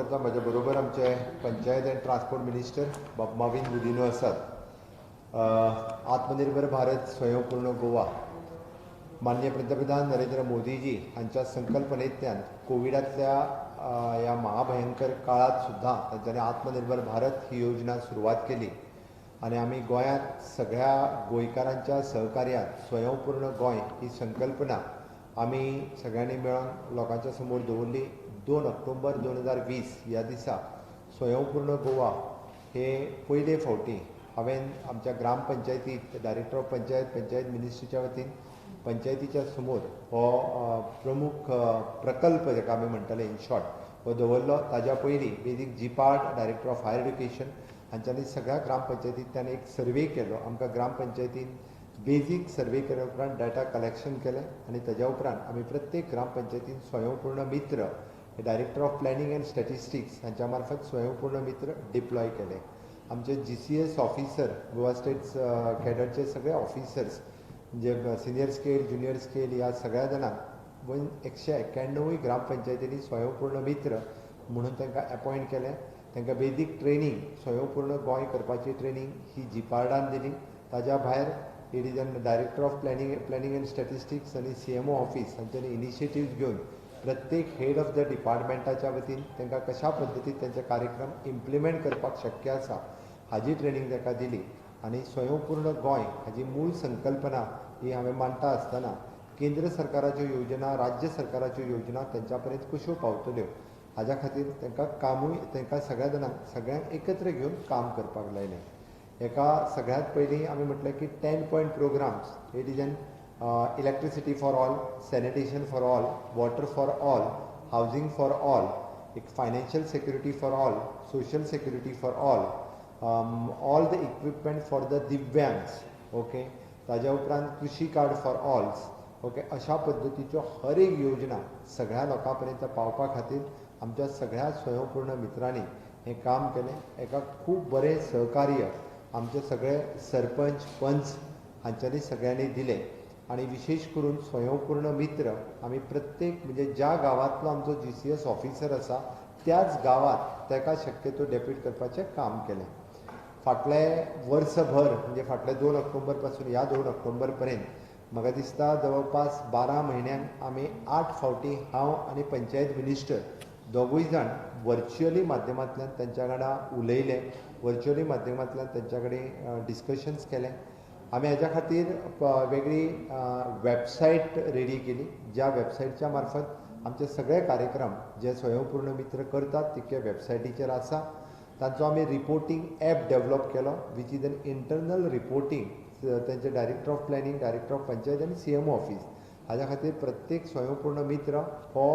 करता. म्हज्या बरोबर आमचे पंचायत अँड ट्रान्सपोर्ट मिनिस्टर बाब माविन गुदिन्हो आसात. आत्मनिर्भर भारत स्वयंपूर्ण गोवा, माननीय पंतप्रधान नरेंद्र मोदीजी हांच्या संकल्पनेंतल्यान कोविडांतल्या ह्या महाभयंकर काळांत सुद्दां तांच्यांनी आत्मनिर्भर भारत ही योजना सुरवात केली आनी आमी गोंयांत सगळ्या गोंयकारांच्या सहकार्यान स्वयंपूर्ण गोंय ही संकल्पना आमी सगळ्यांनी मेळोन लोकांच्या समोर दवरली. 2 ऑक्टोबर 2020 ह्या दिसा स्वयंपूर्ण गोवा हे पयले फावटी हांवें आमच्या ग्रामपंचायतीत डायरेक्टर ऑफ पंचायत, पंचायत मिनिस्ट्रीच्या वतीन पंचायतीच्या समोर हो प्रमुख प्रकल्प जाका आमी म्हणटले इन शॉर्ट हो दवरलो. ताज्या पयलीं basic GPARD, director of higher education हांच्यांनी सगळ्या ग्रामपंचायतींतल्यान एक सर्वे केलो. आमकां ग्रामपंचायतीन बेजीक सर्वे केल्या उपरांत डाटा कलेक्शन केलें आनी ताज्या उपरांत आमी प्रत्येक ग्रामपंचायतीन स्वयंपूर्ण मित्र हे director of planning and statistics हांच्या मार्फत स्वयंपूर्ण मित्र डिप्लॉय केले. आमचे GCS officer, Goa state कॅडरचे सगळे ऑफिसर्स म्हणजे सिनियर स्केल, ज्युनियर स्केल ह्या सगळ्या जाणांक 191 ग्रामपंचायतींनी स्वयंपूर्ण मित्र म्हणून तांकां एपॉयंट केलें. तांकां बेजीक ट्रेनींग, स्वयंपूर्ण गोंय करपाची ट्रेनींग ही जिपार्डान दिली. ताज्या भायर it is an director of planning and statistics आनी CMO office हांच्यांनी इनिशिएटिव्ज घेवन प्रत्येक हेड ऑफ the डिपार्टमेंटाच्या वतीन तांकां कशा पद्दतीन तांचे कार्यक्रम इम्प्लिमेंट करपाक शक्य आसा हाजी ट्रेनींग ताका दिली. आनी स्वयंपूर्ण गोंय हाजी मूळ संकल्पना ही हांवें मांडटा आसतना केंद्र सरकाराच्यो योजना, राज्य सरकाराच्यो योजना तांच्या पर्यंत कश्यो पावतल्यो हाज्या खातीर तांकां कामूय तांकां सगळ्या जाणांक सगळ्यांक एकत्र घेवन काम करपाक लायलें. हेका सगळ्यांत पयलीं आमी म्हटलें की 10 point programs, it is an electricity for all, sanitation for all, water for all, housing for all, एक financial security for all, social security for all, all the equipment for the दिव्यांग्स, okay, ताज्या उपरांत कृषी card for ऑल्स, okay, अशा पद्दतीच्यो हर एक योजना सगळ्या लोकां पर्यंत पावपा खातीर आमच्या सगळ्या स्वयंपूर्ण मित्रांनी हें काम केलें. हेका खूब बरें सहकार्य आमचे सगळे सरपंच, पंच हांच्यांनी सगळ्यांनी दिलें. आनी विशेश करून स्वयंपूर्ण मित्र आमी प्रत्येक म्हणजे ज्या गांवांतलो आमचो GCS officer आसा त्याच गांवांत ताका शक्यतो डेप्यूट करपाचें काम केलें. फाटले वर्सभर म्हणजे फाटले 2 ऑक्टोबर पासून ह्या 2 ऑक्टोबर पर्यंत म्हाका दिसता जवळपास 12 म्हयन्यांक आमी 8 फावटी हांव आनी पंचायत मिनिस्टर दोगूय जाण वर्च्युअली माध्यमांतल्यान तांच्या वांगडा उलयले, वर्च्युअली माध्यमांतल्यान तांच्या कडेन डिस्कशन्स केलें. आमी हाज्या खातीर वेगळी वेबसायट रेडी केली ज्या वेबसायटीच्या मार्फत आमचे सगळे कार्यक्रम जे स्वयंपूर्ण मित्र करतात तितके वेबसायटीचेर आसा. तांचो आमी रिपोर्टींग एप डेवलप केलो which is an internal reporting तांचे director of planning, director of panchayat आनी CMO office हाज्या खातीर प्रत्येक स्वयंपूर्ण मित्र हो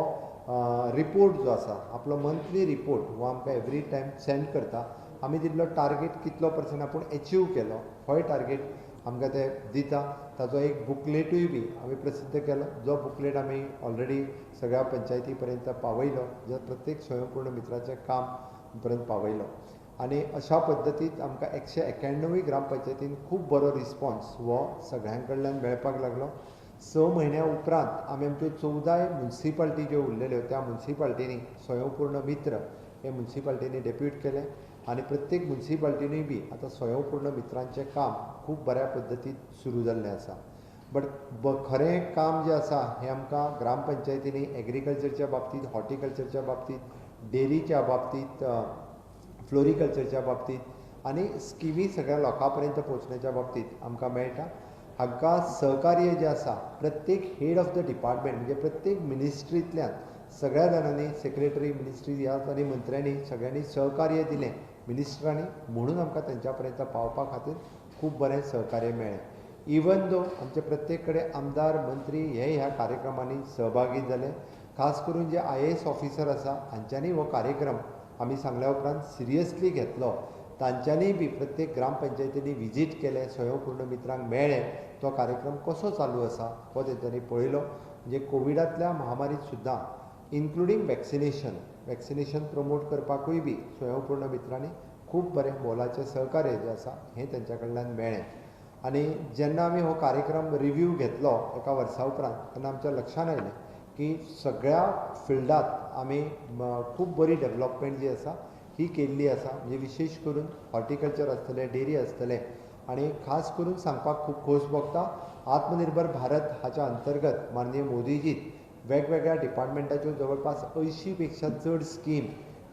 रिपोर्ट जो आसा आपलो मंथली रिपोर्ट हो आमकां एवरी टायम सेंड करता. आमी दिल्लो टार्गेट कितलो पर्संट आपूण एचीव केलो होय टार्गेट आमकां ते दिता. ताचो एक बुकलेटूय बी आमी प्रसिद्ध केलो जो बुकलेट आमी ऑलरेडी सगळ्या पंचायती पर्यंत पावयलो, जो प्रत्येक स्वयंपूर्ण मित्राचें काम पर्यंत पावयलो. आनी अशा पद्दतीन आमकां 191 ग्रामपंचायतीन खूब बरो रिस्पॉन्स हो सगळ्यां कडल्यान मेळपाक लागलो. 6 म्हयन्या उपरांत आमी आमच्यो 14 मुन्सिपाल्टी ज्यो उरलेल्यो त्या मुन्सिपाल्टींनी स्वयंपूर्ण मित्र हे मुन्सिपाल्टींनी डेप्यूट केले आनी प्रत्येक मुन्सिपाल्टीनूय बी आतां स्वयंपूर्ण मित्रांचें काम खूब बऱ्या पद्दतीन सुरू जाल्लें आसा. बट खरें काम जें आसा हें आमकां ग्रामपंचायतींनी एग्रीकल्चरच्या बाबतींत, हॉर्टिकल्चरच्या बाबतींत, डेरीच्या बाबतींत, फ्लोरिकल्चरच्या बाबतींत आनी स्किमी सगळ्या लोकां पर्यंत पोचण्याच्या बाबतींत आमकां मेळटा. हांकां सहकार्य जें आसा प्रत्येक हेड ऑफ the department म्हणजे प्रत्येक मिनिस्ट्रींतल्यान सगळ्या जाणांनी, सेक्रेटरी, मिनिस्ट्री ह्या आनी मंत्र्यांनी सगळ्यांनी सहकार्य दिलें मिनिस्टरांनी, म्हणून आमकां तांच्या पर्यंत पावपा खातीर खूब बरें सहकार्य मेळ्ळें. इवन दो आमचे प्रत्येक कडेन आमदार, मंत्री हे ह्या कार्यक्रमांनी सहभागी जाले. खास करून जे IAS officer आसा हांच्यांनी हो कार्यक्रम आमी सांगल्या उपरांत सिरियसली घेतलो. तांच्यांनी बी प्रत्येक ग्रामपंचायतींनी विजीट केलें, स्वयंपूर्ण मित्रांक मेळ्ळे, तो कार्यक्रम कसो चालू आसा हो तेंच्यांनी पळयलो. म्हणजे कोविडांतल्या महामारीत सुद्दां इन्क्लुडींग वॅक्सिनेशन, वॅक्सिनेशन प्रमोट करपाकूय बी स्वयंपूर्ण मित्रांनी खूब बरें मोलाचें सहकार्य जें आसा हें तेंच्या कडल्यान मेळ्ळें. आनी जेन्ना आमी हो कार्यक्रम रिव्यू घेतलो एका वर्सा उपरांत तेन्ना आमच्या लक्षांत आयलें की सगळ्या फिल्डात आमी खूब बरी डेवलपमेंट जी आसा ही केल्ली आसा. म्हणजे विशेश करून हॉर्टिकल्चर आसतलें, डेरी आसतलें आनी खास करून सांगपाक खूब खोस भोगता आत्मनिर्भर भारत हाच्या अंतर्गत माननीय मोदीजी वेगवेगळ्या डिपार्टमेंटाच्यो जवळपास 80 पेक्षा चड स्कीम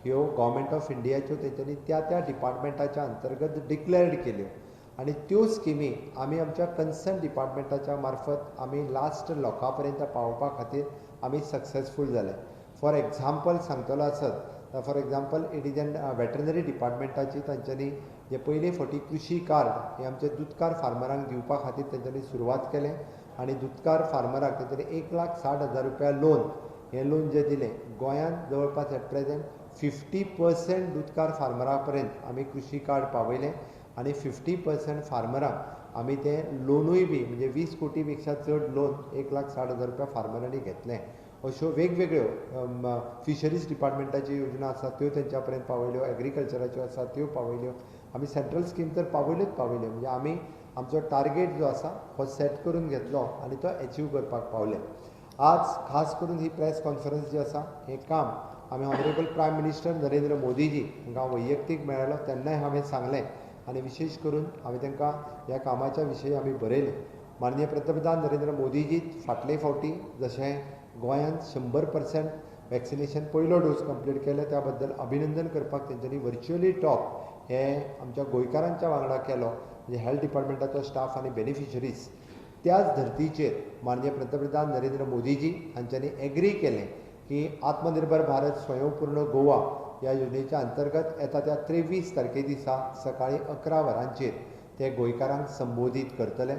ह्यो गव्हर्मेंट ऑफ इंडियाच्यो तेंच्यांनी त्या त्या डिपार्टमेंटाच्या अंतर्गत डिक्लेअर्ड केल्यो आनी त्यो स्किमी आमी आमच्या कन्सर्न डिपार्टमेंटाच्या मार्फत आमी लास्ट लोकां पर्यंत पावोवपा खातीर आमी सक्सेसफूल जाले. फॉर एग्जाम्पल सांगतलो आसत for example it is an veterinary डिपार्टमेंटाची तांच्यांनी जे पयले फावटी कृशी कार्ड हे आमचे दुदकार फार्मरांक दिवपा खातीर तेंच्यांनी सुरवात केलें आनी दुदकार फार्मराक तेंच्यांनी 1,60,000 रुपया लोन हें लोन जें दिलें गोंयांत जवळपास एट प्रेजेंट 50% दुदकार फार्मरा पर्यंत आमी कृशी कार्ड पावयलें आनी 50% फार्मरांक आमी तें लोनूय बी म्हणजे 20 कोटी पेक्षा चड लोन 1,60,000 रुपया फार्मरांनी घेतलें. अश्यो वेगवेगळ्यो फिशरीज डिपार्टमेंटाच्यो योजना आसा त्यो तेंच्या पर्यंत पावयल्यो, एग्रीकल्चराच्यो आसा त्यो पावयल्यो. आमी सेंट्रल स्कीम तर पावयल्योच पावयल्यो. म्हणजे आमी आमचो टार्गेट जो आसा हो सेट करून घेतलो आनी तो एचीव करपाक पावले. आज खास करून ही प्रेस कॉन्फरन्स जी आसा हें काम आमी honourable prime minister Narendra Modiji हांकां वैयक्तीक मेळ्ळो तेन्नाय हांवें सांगलें आनी विशेश करून हांवें तांकां ह्या कामाच्या विशयी आमी बरयलें. माननीय पंतप्रधान नरेंद्र मोदीजी फाटले फावटी जशें गोंयांत 100% वॅक्सिनेशन पयलो डोस कंप्लीट केले त्या बद्दल अभिनंदन करपाक तेंच्यांनी वर्च्युअली टॉक हे आमच्या गोंयकारांच्या वांगडा केलो, म्हणजे हेल्थ डिपार्टमेंटाचो स्टाफ आनी बेनिफिशरीज. त्याच धर्तीचेर माननीय पंतप्रधान नरेंद्र मोदीजी हांच्यांनी एग्री केलें की आत्मनिर्भर भारत स्वयंपूर्ण गोवा ह्या योजनेच्या अंतर्गत येता त्या 23 तारखे दिसा सकाळीं 11 वरांचेर ते गोंयकारांक संबोधीत करतले.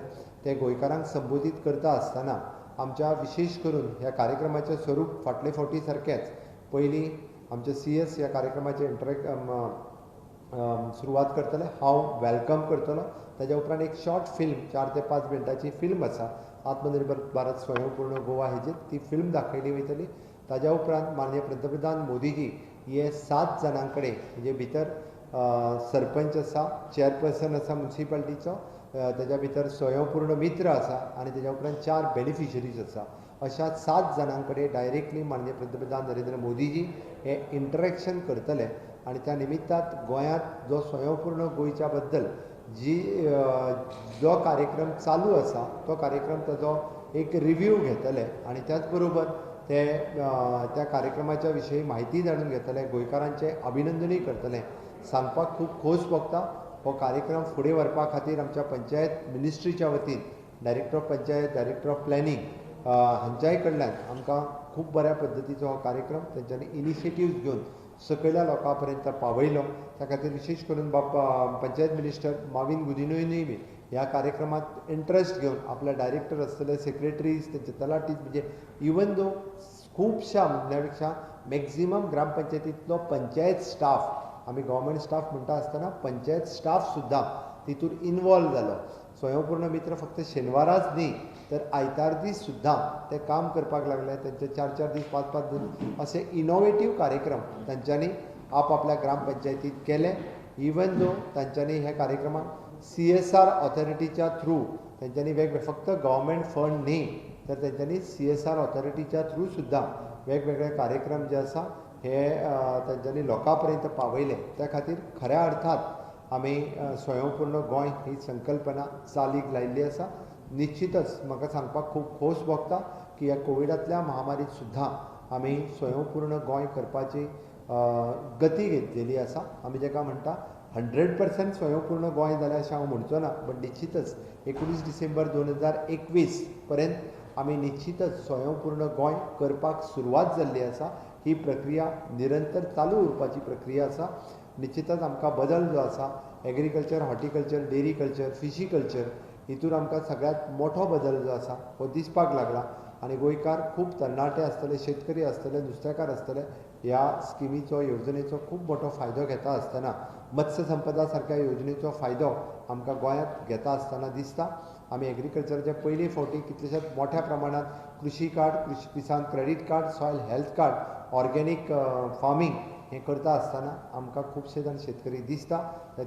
ते गोंयकारांक संबोधीत करता आसतना आमच्या विशेश करून ह्या कार्यक्रमाचें स्वरूप फाटले फावटी सारकेंच पयलीं आमचे CS ह्या कार्यक्रमाचें सुरवात करतले, हांव welcome करतलो. ताज्या उपरांत एक शॉर्ट फिल्म 4 ते 5 मिनटांची फिल्म आसा आत्मनिर्भर भारत स्वयंपूर्ण गोवा हेजेर ती फिल्म दाखयली वयतली. ताज्या उपरांत माननीय पंतप्रधान मोदीजी हे 7 जाणां कडेन म्हणजे भितर सरपंच आसा, चेअरपर्सन आसा म्युनिसिपालिटीचो, ताज्या भितर स्वयंपूर्ण मित्र आसा आनी ताज्या उपरांत 4 बेनिफिशरीज आसा. अशा 7 जाणां कडेन डायरेक्टली माननीय पंतप्रधान नरेंद्र मोदीजी हे इंटरेक्शन करतले आनी त्या निमित्तात गोंयांत जो स्वयंपूर्ण गोंयच्या बद्दल जी जो कार्यक्रम चालू आसा तो कार्यक्रम ताजो एक रिव्यू घेतले आनी त्याच बरोबर ते त्या कार्यक्रमाच्या विशयी म्हायती जाणून घेतले, गोंयकारांचें अभिनंदनूय करतले. सांगपाक खूब खोस भोगता हो कार्यक्रम फुडें व्हरपा खातीर आमच्या पंचायत मिनिस्ट्रीच्या वतीन director of panchayat, director of planning हांच्याय कडल्यान आमकां खूब बऱ्या पद्दतीचो हो कार्यक्रम तेंच्यांनी इनिशिएटीव्स घेवन सकयल्या लोकां पर्यंत पावयलो. त्या खातीर विशेश करून बाब पंचायत मिनिस्टर माविन गुदिन्होनूय बी ह्या कार्यक्रमांत इंट्रस्ट घेवन आपल्या डायरेक्टर आसतले, सेक्रेटरीज, तेंचे तलाठीज, म्हणजे इवन दो खुबश्या म्हणण्या पेक्षा मॅक्झिमम ग्रामपंचायतींतलो पंचायत स्टाफ, आमी गव्हर्मेंट स्टाफ म्हणटा आसतना पंचायत स्टाफ सुद्दां तितूर इनवॉल्व जालो. स्वयंपूर्ण मित्र फक्त शेनवाराच न्ही तर आयतार दीस सुद्दां ते काम करपाक लागले. तेंचे 4-4 दीस, 5-5 दीस असे इनोवेटीव कार्यक्रम तांच्यांनी आपआपल्या ग्रामपंचायतीत केले. इवन दो तांच्यांनी ह्या कार्यक्रमाक CSR ऑथॉरिटीच्या थ्रू तांच्यांनी वेगवेगळे फक्त गव्हर्मेंट फंड न्ही तर तांच्यांनी CSR ऑथॉरिटीच्या थ्रू सुद्दां वेगवेगळे कार्यक्रम जे आसा हे तांच्यांनी लोकां पर्यंत पावयले. त्या खातीर खऱ्या अर्थात आमी स्वयंपूर्ण गोंय ही संकल्पना चालीक लायिल्ली आसा. निश्चितच म्हाका सांगपाक खूब खोस भोगता की ह्या कोविडांतल्या महामारीत सुद्दां आमी स्वयंपूर्ण गोंय करपाची गती घेतलेली आसा. आमी जाका म्हणटा 100% स्वयंपूर्ण गोंय जालें अशें हांव म्हणचो ना, बट निश्चितच 19 डिसेंबर 2021 पर्यंत आमी निश्चितच स्वयंपूर्ण गोंय करपाक सुरवात जाल्ली आसा. ही प्रक्रिया निरंतर चालू उरपाची प्रक्रिया आसा. निश्चितच आमकां बदल जो आसा एग्रीकल्चर, हॉर्टिकल्चर, डेरीकल्चर, फिशीकल्चर हितूर आमकां सगळ्यांत मोठो बदल जो आसा हो दिसपाक लागला आनी गोंयकार खूब तरणाटे आसतले, शेतकरी आसतले, नुस्तेकार आसतले ह्या स्किमीचो, येवजणेचो खूब मोठो फायदो घेता आसतना मत्स्यसंपदा सारक्या योजनेचो फायदो आमकां गोंयांत घेता आसतना दिसता. आमी एग्रीकल्चराच्या पयले फावटी कितलेशाच मोठ्या प्रमाणांत कृशी कार्ड, कृशी Kisan credit card, soil health card, organic farming हें करता आसतना आमकां खुबशे जाण शेतकरी दिसता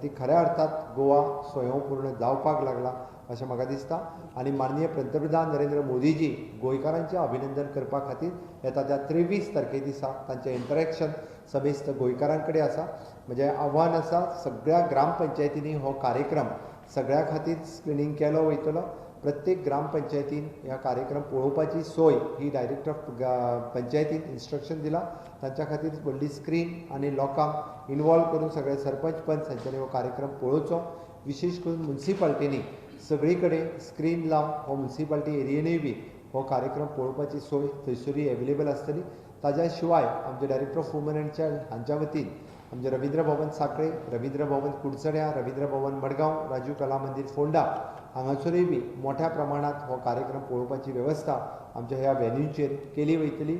ती खऱ्या अर्थात गोवा स्वयंपूर्ण जावपाक लागला अशें म्हाका दिसता. आनी माननीय पंतप्रधान नरेंद्र मोदीजी गोंयकारांचें अभिनंदन करपा खातीर येता त्या 23 तारखे दिसा तांचें इंटरेक्शन समेस्त गोंयकारां कडेन आसा. म्हजें आव्हान आसा सगळ्या ग्रामपंचायतींनी हो कार्यक्रम सगळ्या खातीर स्क्रिनींग केलो वयतलो. प्रत्येक ग्रामपंचायतीन ह्या कार्यक्रम पळोवपाची सोय ही डायरेक्टर ऑफ पंचायतीन इन्स्ट्रक्शन दिला. तांच्या खातीर व्हडली स्क्रीन आनी लोकांक इनवॉल्व करून सगळे सरपंच पंच हांच्यांनी हो कार्यक्रम पळोवचो. विशेश करून मुन्सिपाल्टींनी सगळी कडेन स्क्रीन लावन हो मुन्सिपाल्टी एरियेनूय बी हो कार्यक्रम पळोवपाची सोय थंयसरूय एवेलेबल आसतली. ताज्या शिवाय आमचे director of women and child हांच्या वतीन आमचे रवींद्र भवन सांखळे, रवींद्र भवन कुडचड्या, रवींद्र भवन मडगांव, राजीव कला मंदीर फोंडा हांगासरूय बी मोठ्या प्रमाणांत हो कार्यक्रम पळोवपाची वेवस्था आमच्या ह्या व्हेन्यूचेर केली वयतली.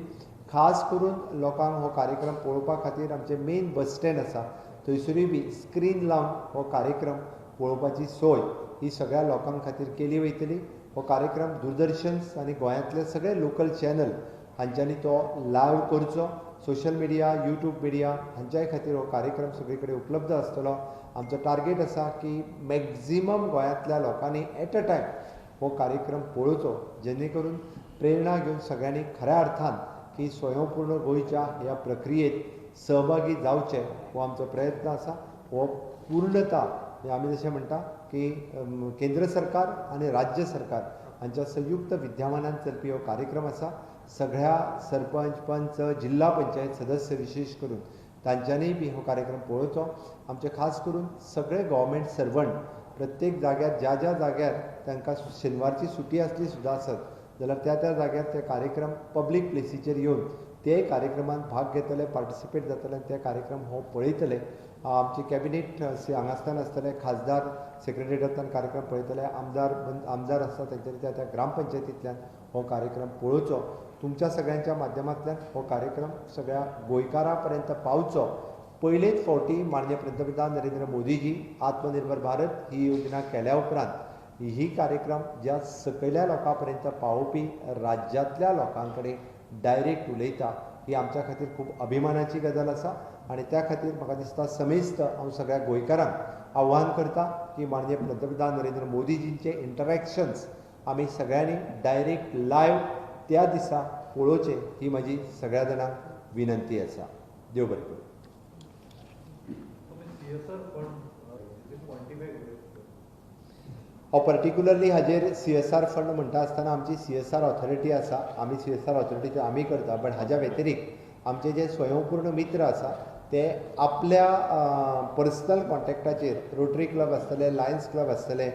खास करून लोकांक हो कार्यक्रम पळोवपा खातीर आमचें मेन बस स्टँड आसा थंयसरूय बी स्क्रीन लावन हो कार्यक्रम पळोवपाची सोय ही सगळ्या लोकां खातीर केली वयतली. हो कार्यक्रम दूरदर्शन आनी गोंयांतले सगळे लोकल चॅनल हांच्यांनी तो लायव्ह करचो. सोशल मिडिया, यूट्यूब मिडिया हांच्याय खातीर हो कार्यक्रम सगळे कडेन उपलब्ध आसतलो. आमचो टार्गेट आसा की मॅक्झिमम गोंयांतल्या लोकांनी एट अ टायम हो कार्यक्रम पळोवचो, जेणे करून प्रेरणा घेवन सगळ्यांनी खऱ्या अर्थान की स्वयंपूर्ण गोंयच्या ह्या प्रक्रियेत सहभागी जावचें हो आमचो प्रयत्न आसा. हो पूर्णता आमी जशें म्हणटा की केंद्र सरकार आनी राज्य सरकार हांच्या संयुक्त विद्यमानान चलपी हो कार्यक्रम आसा. सगळ्या सरपंच, पंच, जिल्हा पंचायत सदस्य विशेश करून तांच्यांनीय बी हो कार्यक्रम पळोवचो. आमचे खास करून सगळे गव्हर्मेंट सर्वंट प्रत्येक जाग्यार ज्या ज्या जाग्यार तांकां शेनवारची सुटी आसली सुद्दां आसत जाल्यार त्या त्या जाग्यार ते कार्यक्रम पब्लीक प्लेसीचेर येवन ते कार्यक्रमांत भाग घेतले, पार्टिसिपेट जातले आनी ते कार्यक्रम हो पळयतले. आमचे कॅबिनेट हांगासल्यान आसतले, खासदार सेक्रेटरीटांतल्यान कार्यक्रम पळयतले, आमदार आसता तेंच्यांनी त्या त्या ग्रामपंचायतींतल्यान हो कार्यक्रम पळोवचो. तुमच्या सगळ्यांच्या माध्यमांतल्यान हो कार्यक्रम सगळ्या गोंयकारां पर्यंत पावचो. पयलेच फावटी माननीय पंतप्रधान नरेंद्र मोदीजी आत्मनिर्भर भारत ही योजना केल्या उपरांत ही कार्यक्रम ज्या सकयल्या लोकां पर्यंत पावोवपी राज्यांतल्या लोकां कडेन डायरेक्ट उलयता ही आमच्या खातीर खूब अभिमानाची गजाल आसा. आनी त्या खातीर म्हाका दिसता समेस्त हांव सगळ्या गोंयकारांक आव्हान करता की माननीय पंतप्रधान नरेंद्र मोदीजींचे इंटरेक्शन्स आमी सगळ्यांनी डायरेक्ट लायव्ह त्या दिसा पळोवचें ही म्हजी सगळ्या जाणांक विनंती आसा. देव बरें करूं. हांव पर्टिक्युलरली हाजेर CSR fund म्हणटा आसतना आमची CSR authority आसा, आमी CSR ऑथॉरिटीचे आमी करता, बट हाज्या व्यतिरिक्त आमचे जे स्वयंपूर्ण मित्र आसा ते आपल्या पर्सनल कॉन्टेक्टाचेर रोटरी क्लब आसतले, लायन्स क्लब आसतले,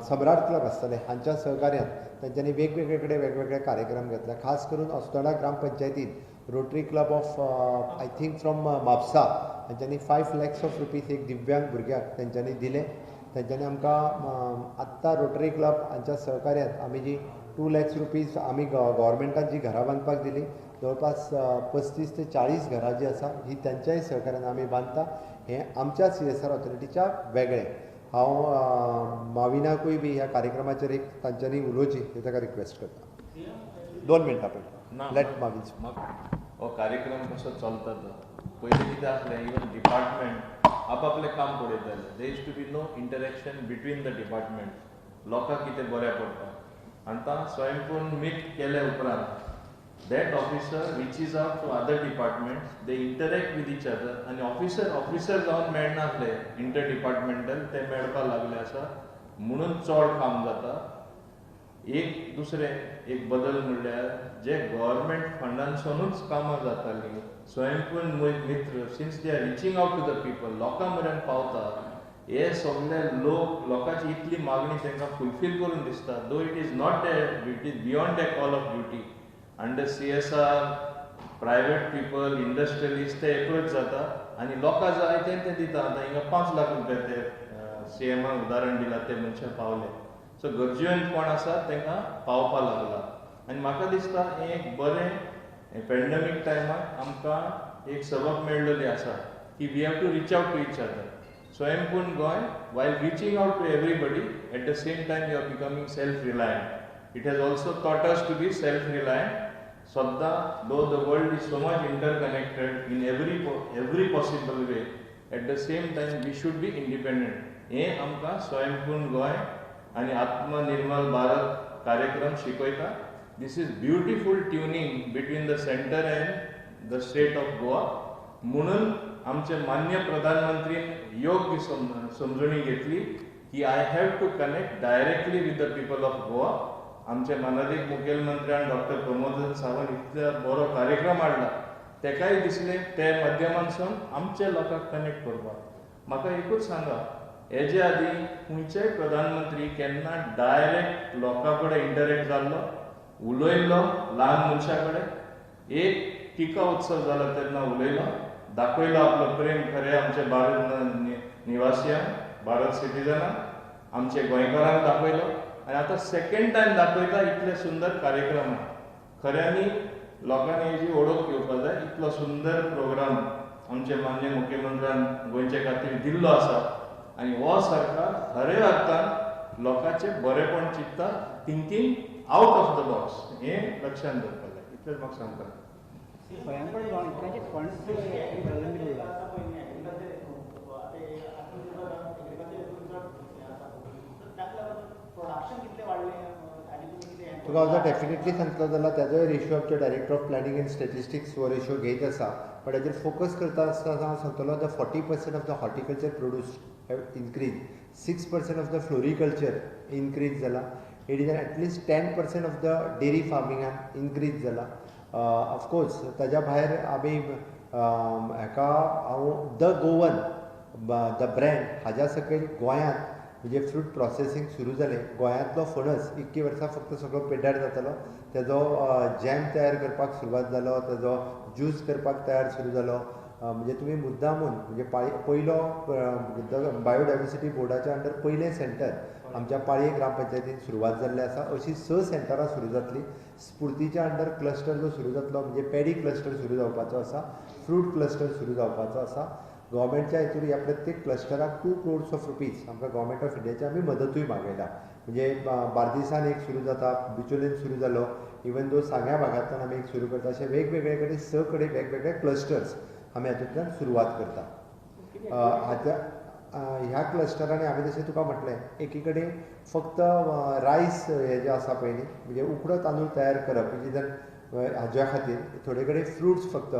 सम्राट क्लब आसतले हांच्या सहकार्यान तांच्यांनी वेगवेगळे कडेन वेगवेगळे कार्यक्रम घेतले. खास करून Assonora ग्रामपंचायतीन Rotary club of I think from Mapusa हांच्यांनी 5 lakhs of rupees एक दिव्यांग भुरग्याक तांच्यांनी दिले. तांच्यांनी आमकां आत्तां रोटरी क्लब हांच्या सहकार्यान आमी जी 2 lakhs rupees आमी गव्हर्मेंटान जी घरां बांदपाक दिली, जवळपास 35 ते 40 घरां जी आसा ही तांच्याय सहकार्यान आमी बांदता. हें आमच्या CSR ऑथॉरिटीच्या वेगळें. हांव माविनाकूय बी ह्या कार्यक्रमाचेर एक तांच्यांनी उलोवची हे ताका रिक्वेस्ट करता. 2 मिनटां पयलीं लेट माविन. हो कार्यक्रम कसो चलता तो पयलीं कितें आसलें, इवन डिपार्टमेंट आपआपलें काम पळयताले. There is to be no interaction between the department. लोकांक कितें बऱ्या पडटा. आतां स्वयंपूर्ण मीट केल्या उपरांत that officer reaches out to other departments, they interact with each other आनी ऑफिसर ऑफिसर जावन मेळनासले इंटर डिपार्टमेंटल ते मेळपाक लागले आसा म्हणून चड काम जाता. एक दुसरें एक बदल म्हणल्यार जे गव्हर्मेंट फंडांसुनूच कामां जातालीं, Swayampoorna Mitra since they are reaching out to the people, लोकां मेरेन पावता, हे सगळे लोक लोकांची इतली मागणी तांकां फुलफील करून दिसता. Though it is not a it is beyond a call of duty under CSR private people industrialist ते एप्रोच जाता आनी लोकां जाय ते ते दिता. आतां हिंगा 5 लाख रुपया ते सीएमान उदाहरण दिलां ते मनशां पावले. सो गरजेवंत कोण आसा तांकां पावपा लागला आनी म्हाका दिसता हें एक बरें पेंडमीक टायमार आमकां एक सबक मेळ्ळेली आसा की we have to reach out to each other. Swayampoorna Goa while reaching out to everybody at the same time you are becoming self reliant. It has also taught us to be self reliant. सद्दां though the world is so much interconnected in every possible way, at the same time we should be independent. हें आमकां स्वयंपूर्ण गोंय आनी आत्मनिर्भर भारत कार्यक्रम शिकयता. This is beautiful tuning between the centre and the state of Goa. म्हणून आमचे मान्य प्रधानमंत्रीन योग्य समजणी घेतली की I have to connect directly with the people of Goa. आमचे मानादीक मुखेलमंत्र्यान डॉक्टर प्रमोद सावंत इतलो बरो कार्यक्रम हाडला, तेकाय दिसलें ते माध्यमांतसून आमच्या लोकांक कनेक्ट करपाक. म्हाका एकूच सांगा, हेजे आदीं खंयचेय प्रधानमंत्री केन्ना डायरेक्ट लोकां कडेन इंटरेक्ट जाल्लो, उलयल्लो ल्हान मनशा कडेन? एक टिका उत्सव जाला तेन्ना उलयलो, दाखयलो आपलो प्रेम खरें आमचे भारत निवासियांक, भारत सिटीजनांक, आमचे गोंयकारांक दाखयलो आनी आतां सेकेंड टायम दाखयता इतले सुंदर कार्यक्रमान. खऱ्यांनी लोकांनी हेजी ओळख घेवपाक जाय. इतलो सुंदर प्रोग्राम आमचे मान्य मुख्यमंत्र्यान गोंयचे खातीर दिल्लो आसा आनी हो सरकार खऱ्या अर्थान लोकांचें बरेपण चिंतता, thinking out of the box हें लक्षांत दवरपाक जाय. इतलेंच म्हाका सांगता. तुका हांव डेफिनेटली सांगतलो जाल्यार ताजोय रेशो आमचे director of planning and statistics हो रेशो घेयत आसा, बट हाजेर फोकस करता आसतना हांव सांगतलो the 40% of the horticulture produce have increase, 6% of the floriculture increase जाला, it is at least 10% of the dairy फार्मिंगान increase जाला. ऑफकोर्स ताज्या भायर आमी हाका हांव the Goan the brand हाज्या सकयल गोंयांत म्हणजे फ्रूट प्रोसेसींग सुरू जालें. गोंयांतलो फणस इतकी वर्सां फक्त सगळो पेड्ड्यार जातालो, तेजो जॅम तयार करपाक सुरवात जालो, तेजो ज्यूस करपाक तयार सुरू जालो. म्हणजे तुमी मुद्दामून म्हणजे पयलो बायोडायवर्सिटी बोर्डाच्या अंडर पयलें सेंटर आमच्या पाळये ग्रामपंचायतीन सुरवात जाल्लें आसा. अशीं 6 सेंटरां सुरू जातलीं. स्फुर्तीच्या अंडर क्लस्टर जो सुरू जातलो म्हणजे पेडी क्लस्टर सुरू जावपाचो आसा, फ्रूट क्लस्टर सुरू जावपाचो आसा. गव्हर्मेंटच्या हितूर ह्या प्रत्येक क्लस्टराक 2 crores of rupees आमकां गव्हर्मेंट ऑफ इंडियाची आमी मदतूय मागयला. म्हणजे बार्देसान एक सुरू जाता, बिचोलेन सुरू जालो, इवन दो सांग्या भागांतल्यान आमी एक सुरू करता. अशे वेगवेगळे कडेन 6 कडेन वेगवेगळे क्लस्टर्स आमी हातूंतल्यान सुरवात करता. आतां ह्या क्लस्टरांनी हांवें जशें तुका म्हटलें, एकी कडेन फक्त रायस हें जें आसा पळय न्ही, म्हणजे उकडो तांदूळ तयार करप म्हणजे हाज्या खातीर, थोडे कडेन फ्रुट्स फक्त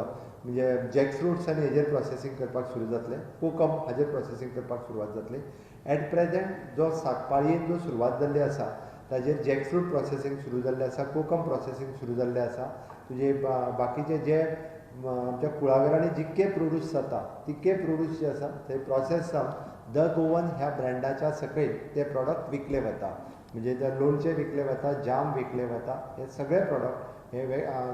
म्हणजे जॅक फ्रुट्स आनी हेजेर प्रोसेसींग करपाक सुरू जातलें, कोकम हाजेर प्रोसेसींग करपाक सुरवात जातली. एट प्रेजेंट जो पाळयेन जो सुरवात जाल्ली आसा ताजेर जॅक फ्रूट प्रोसेसींग सुरू जाल्लें आसा, कोकम प्रोसेसींग सुरू जाल्लें आसा. तुजे बाकीचे जे आमच्या कुळागरांनी जितके प्रोड्यूस जाता तितके प्रोड्यूस जे आसा ते प्रोसेस जावन the Goan ह्या ब्रँडाच्या सकयल ते प्रॉडक्ट विकले वता. म्हणजे लोणचें विकले वता, जाम विकले वता, हे सगळे प्रॉडक्ट हे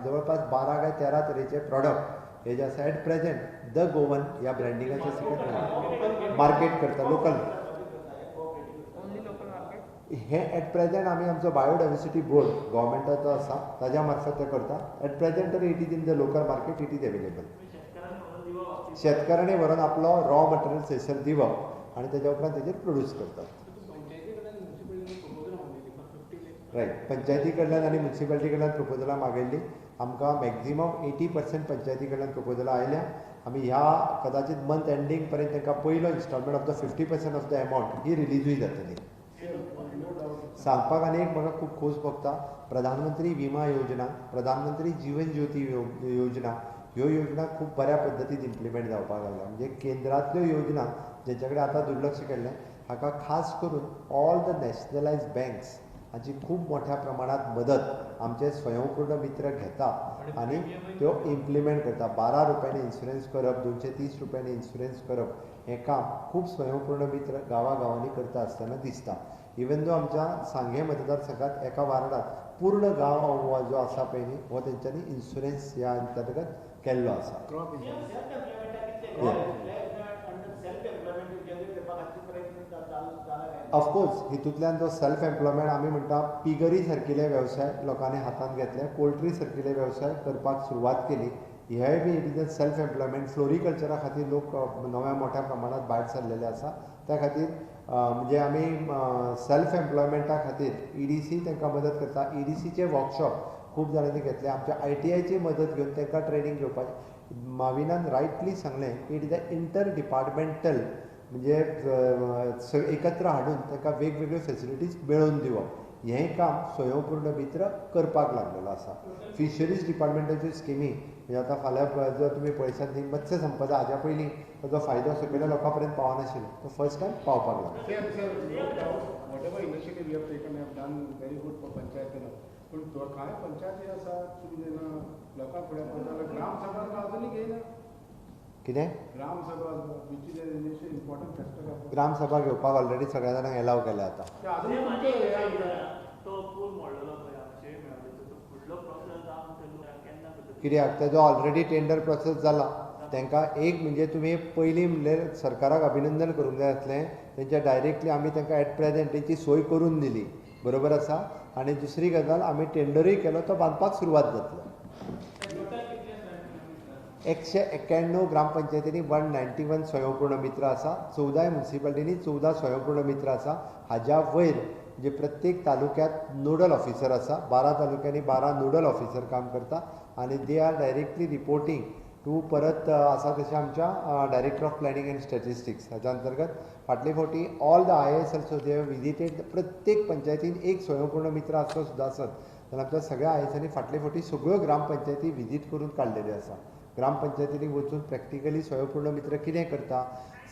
जवळपास 12 काय 13 तरेचे प्रॉडक्ट हे जे आसा एट प्रेजेंट the Goan ह्या ब्रँडिंगाच्या सकयल मार्केट करता लोकल. हे एट प्रेजेंट आमी आमचो बायोडायवर्सिटी बोर्ड गव्हर्मेंटाचो आसा ताज्या मार्फत ते करता. एट प्रेजेंट तरी it is in the local market, it is available. शेतकारांनी व्हरून आपलो रॉ मटेरियल थंयसर दिवप आनी तेज्या उपरांत तेजेर प्रोड्यूस करतात. रायट, पंचायती कडल्यान आनी म्युनिसिपालिटी कडल्यान प्रपोजलां मागयल्लीं. आमकां मॅक्झिमम 80% पंचायती कडल्यान प्रपोजलां आयल्या. आमी ह्या कदाचित मंथ एंडींग पर्यंत तांकां पयलो instalment of the 50% of the amount ही रिलीजूय जातली. सांगपाक आनी एक म्हाका खूब खोस भोगता, प्रधानमंत्री विमा योजना, प्रधानमंत्री जीवन ज्योती योजना ह्यो योजना खूब बऱ्या पद्दतीन इम्प्लिमेंट जावपाक लागल्या. म्हणजे केंद्रांतल्यो योजना जेंच्या कडेन आतां दुर्लक्ष केल्लें हाका खास करून ऑल the nationalise बँक्स हाची खूब मोठ्या प्रमाणांत मदत आमचे स्वयंपूर्ण मित्र घेता आनी त्यो इम्प्लिमेंट करता. 12 रुपयांनी इन्शुरन्स करप, 230 रुपयांनी इन्शुरन्स करप हें काम खूब स्वयंपूर्ण मित्र गांवागांवांनी करता आसतना दिसता. इवन दो आमच्या सांगें मतदारसंघात एका वार्डात पूर्ण गांव जो आसा पळय न्ही हो तेंच्यांनी इन्शुरन्स ह्या अंतर्गत केल्लो आसा. ऑफकोर्स हितूंतल्यान जो सेल्फ एम्प्लॉयमेंट आमी म्हणटा, पिगरी सारकिले वेवसाय लोकांनी हातांत घेतले, पोल्ट्री सारकिले वेवसाय करपाक सुरवात केली. हेय बी it is a self employment. फ्लोरिकल्चरा खातीर लोक नव्या मोठ्या प्रमाणांत भायर सरलेले आसा. त्या खातीर म्हणजे आमी सेल्फ एम्प्लॉयमेंटा खातीर ईडीसी तांकां मदत करता. ईडीसीचे वर्कशॉप खूब जाणांनी घेतले. आमच्या ITIची मदत घेवन तांकां ट्रेनींग घेवपाचें. माविनान रायटली सांगलें, it is a inter departmental, म्हणजे एकत्र हाडून तांकां वेगवेगळ्यो फेसिलिटीज मेळोवन दिवप हें काम स्वयंपूर्ण मित्र करपाक लागलेलो आसा. फिशरीज डिपार्टमेंटाच्यो स्किमी म्हणजे आतां फाल्यां जर तुमी पळयशात न्ही, मत्स्य संपदा हाज्या पयलीं ताजो फायदो सकयल्या लोकां पर्यंत पावनाशिल्लो, तो फर्स्ट टायम पावपाक लागलो. Whatever initiative you have taken, have done very good for panchayat. पूण कांय पंचायती आसा तुमी जेन्ना लोकां फुडें पळयता ग्रामसभा अजुनूय घेयना. कितें gram sabha which is an important factor. Gram sabha घेवपाक ऑलरेडी सगळ्या जाणांक एलाव केल्या आतां. कित्याक तेजो ऑलरेडी टेंडर प्रोसेस जाला. तांकां एक म्हणजे तुमी पयलीं म्हणल्यार सरकाराक अभिनंदन करूंक जाय आसलें, तेंच्या डायरेक्टली आमी तांकां एट प्रेजेंट तेंची सोय करून दिली, बरोबर आसा. आनी दुसरी गजाल आमी टेंडरूय केलो, तो बांदपाक सुरवात जातलो. 191 ग्रामपंचायतींनी 191 स्वयंपूर्ण मित्र आसा, 14 म्युनिसिपालिटींनी 14 स्वयंपूर्ण मित्र आसा. हाज्या वयर म्हणजे प्रत्येक तालुक्यात नोडल ऑफिसर आसा, 12 तालुक्यांनी 12 नोडल ऑफिसर काम करता आनी they are directly reporting to परत आसा तशें आमच्या director of planning and statistics. हाच्या अंतर्गत फाटले फावटी all the IAS also they have visited. प्रत्येक पंचायतीन एक स्वयंपूर्ण मित्र आसलो सुद्दां आसत जाल्यार आमच्या सगळ्या IASांनी फाटले फावटी सगळ्यो ग्रामपंचायती विजीट करून काडलेल्यो आसा. ग्रामपंचायतींनी वचून प्रॅक्टिकली स्वयंपूर्ण मित्र कितें करता,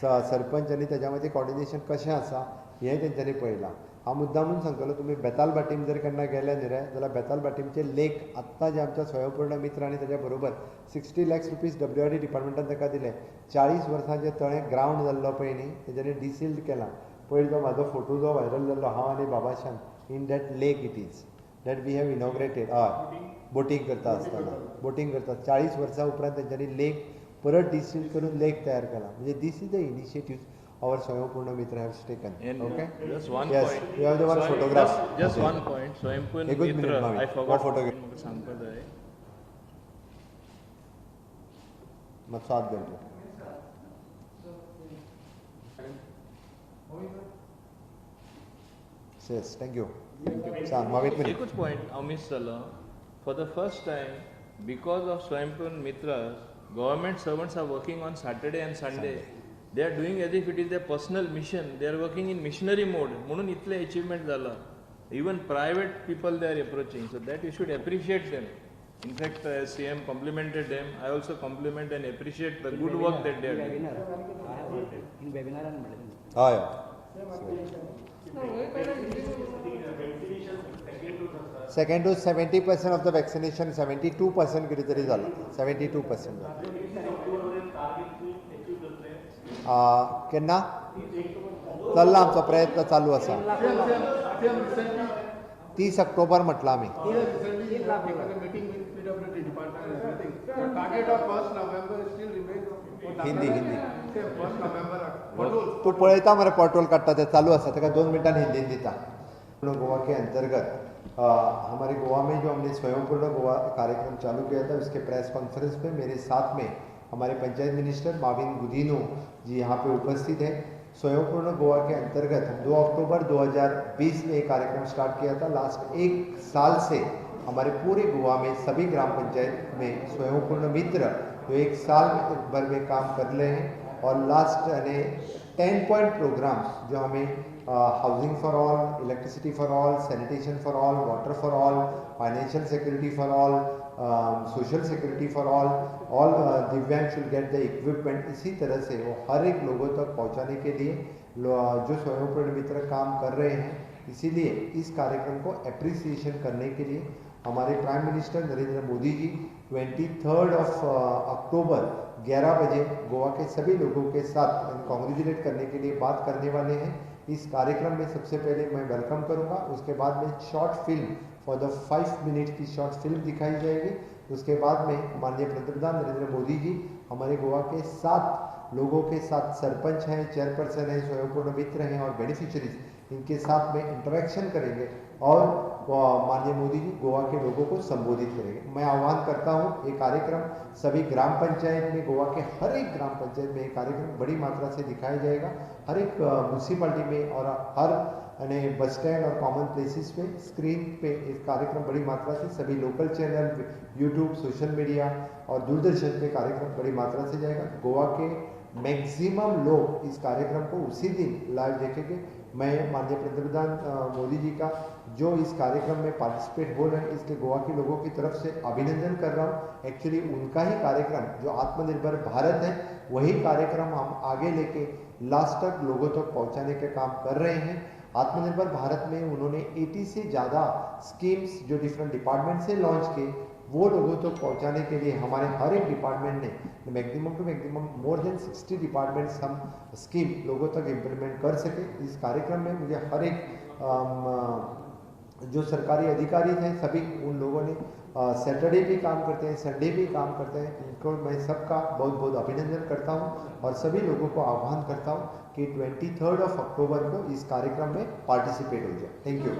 सरपंच आनी तेज्या मदीं कॉर्डिनेशन कशें आसा हें तेंच्यांनी पळयलां. हांव मुद्दामून सांगतलो, तुमी बेतालभाटीम जर केन्ना गेले न्ही रे जाल्यार बेतालभाटीमचे लेक आत्तां जे आमच्या स्वयंपूर्ण मित्र आनी तेज्या बरोबर 60 लॅक्स रुपीज WRD डिपार्टमेंटान ताका दिले. 40 वर्सां जें तळें ग्रावंड जाल्लो पळय न्ही तेज्यांनी डिसिल्ड केलां. पयर जो म्हाजो फोटो जो व्हायरल जाल्लो, हांव आनी बाबाशान in that lake it is that we have inaugurated. हय, बोटींग करता आसतना, बोटींग करता 40 वर्सां उपरांत तेंच्यांनी लेक परत डिसिल्ड करून लेक तयार केला. म्हणजे this is the initiative our Swayampurna Mitra has taken. Okay? Just one yes, point. You have the one photograph. Just okay. One point. Swayampurna Mitra, Mitra, I forgot. Photograph. सांगपा जाय. मातसो हात धरतो. Yes, thank you. सांग, मागीर minute. एकूच point हांव miss जालो. For the first time, because of Swayampurna Mitras, government servants are working on Saturday and Sunday. They are doing as if it is their personal mission. They are working in missionary mode. म्हणून इतले achievement जाला. Even private people they are approaching. So that you should appreciate them. In fact, as CM complimented them, I also compliment and appreciate the good work that they are doing. In webinar and हय. Second dose 70% of the vaccination, 72% कितें तरी जालां, 72% जालां. केन्ना चल्ला आमचो प्रयत्न चालू आसा. 30 ऑक्टोबर म्हटलां आमी. हिंदी हिंदी तूं पळयता मरे, पोर्टल काडटा तें चालू आसा, ताका 2 मिनटान हिंदीन दिता. गोवा के अंतर्गत हमारे गोवा में जो हमने स्वयंपूर्ण गोवा कार्यक्रम चालू किया था, उसके प्रेस कॉन्फ्रेंस में मेरे साथ में हमारे पंचायत मिनिस्टर माविन गुदिन्हो जी यहाँ पे उपस्थित हैं। स्वयंपूर्ण गोवा के अंतर्गत हम 2 अक्टूबर 2020 में एक कार्यक्रम स्टार्ट किया था। लास्ट 1 साल से हमारे पूरे गोवा में सभी ग्राम पंचायत में स्वयंपूर्ण मित्र जो 1 साल भर में काम कर रहे हैं और लास्ट यानी 10 पॉइंट प्रोग्राम्स जो हमें housing for all, electricity for all, sanitation for all, water for all, financial security for all, social security for all, all दिव्यांग should get the equipment, इसी तरह से वो हर एक लोगों तक पहुंचाने के लिए जो स्वयंपूर्ण मित्र काम कर रहे हैं, इसीलिए इस कार्यक्रम को एप्रिसिएशन करने के लिए हमारे prime minister Narendra Modi ji 23 अक्टूबर 11 बजे गोवा के सभी लोगों के साथ कॉन्ग्रेचुलेट करने के लिए बात करने वाले हैं। इस कार्यक्रम में सबसे पहले मैं welcome करूंगा, उसके बाद में short film for the 5 minute की शॉर्ट फिल्म दिखाई जाएगी। उसके बाद में माननीय पंतप्रधान नरेंद्र मोदी जी हमारे गोवा के 7 लोगों के साथ, सरपंच हैं, चेयरपर्सन हैं, स्वयंपूर्ण मित्र हैं और बेनिफिशरीज, इनके साथ में इंटरेक्शन करेंगे और माननीय मोदी जी गोवा के लोगों को संबोधित करेंगे। मैं आह्वान करता हूं ये कार्यक्रम सभी ग्राम पंचायत में, गोवा के हर एक ग्राम पंचायत में ये कार्यक्रम बड़ी मात्रा से दिखाया जाएगा, हर एक म्यूनसिपालिटी में और हर यानी बस स्टैंड और कॉमन प्लेसेस पे स्क्रीन पे इस कार्यक्रम बड़ी मात्रा से सभी local channel, YouTube, social media और दूरदर्शन पे कार्यक्रम बड़ी मात्रा से जाएगा। गोवा के मैक्सिमम लोग इस कार्यक्रम को उसी दिन लाइव देखेंगे। मैं माननीय पंतप्रधान मोदी जी का जो इस कार्यक्रम में पार्टिसिपेट हो रहे हैं, इसलिए गोवा के लोगों की तरफ से अभिनंदन कर रहा हूँ। एक्चुअली उनका ही कार्यक्रम जो आत्मनिर्भर भारत है, वही कार्यक्रम हम आगे लेके लास्ट तक लोगों तक पहुँचाने के काम कर रहे हैं। आत्मनिर्भर भारत में उन्होंने 80 से ज़्यादा स्कीम्स जो डिफरेंट डिपार्टमेंट से लॉन्च किए, वो लोगों तक पहुंचाने के लिए हमारे हर एक डिपार्टमेंट ने maximum to maximum more than 60 departments Hum scheme लोगों तक इम्प्लीमेंट कर सके। इस कार्यक्रम में मुझे हर एक जो सरकारी अधिकारी थे सभी उन लोगों ने सैटरडे भी काम करते हैं, संडे भी काम करते हैं, इनको मैं सबका बहुत बहुत अभिनंदन करता हूं और सभी लोगों को आह्वान करता हूं कि 23 अक्टूबर को इस कार्यक्रम में पार्टिसिपेट हो जाए। Thank you.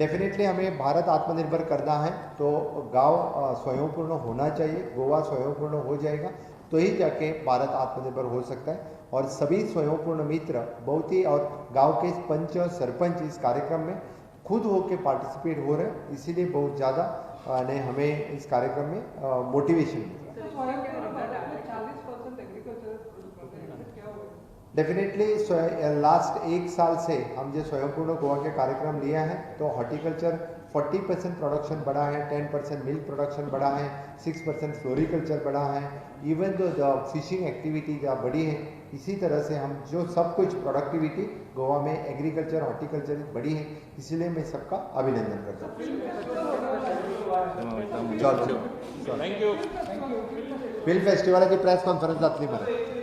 Definitely हमें भारत आत्मनिर्भर करना है तो गांव स्वयंपूर्ण होना चाहिए। गोवा स्वयंपूर्ण हो जाएगा तो ही जाके भारत आत्मनिर्भर हो सकता है। और सभी स्वयंपूर्ण मित्र बहुत ही और गांव के पंच और सरपंच इस कार्यक्रम में खुद होके पार्टिसिपेट हो रहे हैं, इसीलिए बहुत ज़्यादा ने हमें इस कार्यक्रम में मोटिवेशन मिल रहा है। डेफिनेटली लास्ट एक साल से हम जो स्वयंपूर्ण गोवा के कार्यक्रम लिया है तो हॉर्टिकल्चर 40% प्रोडक्शन बढ़ा है, 10% मिल्क प्रोडक्शन बढ़ा है, 6% फ्लोरिकल्चर बढ़ा है, even though the fishing activity बढ़ी है। इसी तरह से हम जो सब कुछ प्रोडक्टिविटी गोवा में एग्रीकल्चर हॉर्टिकल्चर बढ़ी है, इसीलिए मैं सबका अभिनंदन करता हूँ। चलो, thank you. Film फेस्टिवलाची प्रेस कॉन्फरन्स जातली मरे।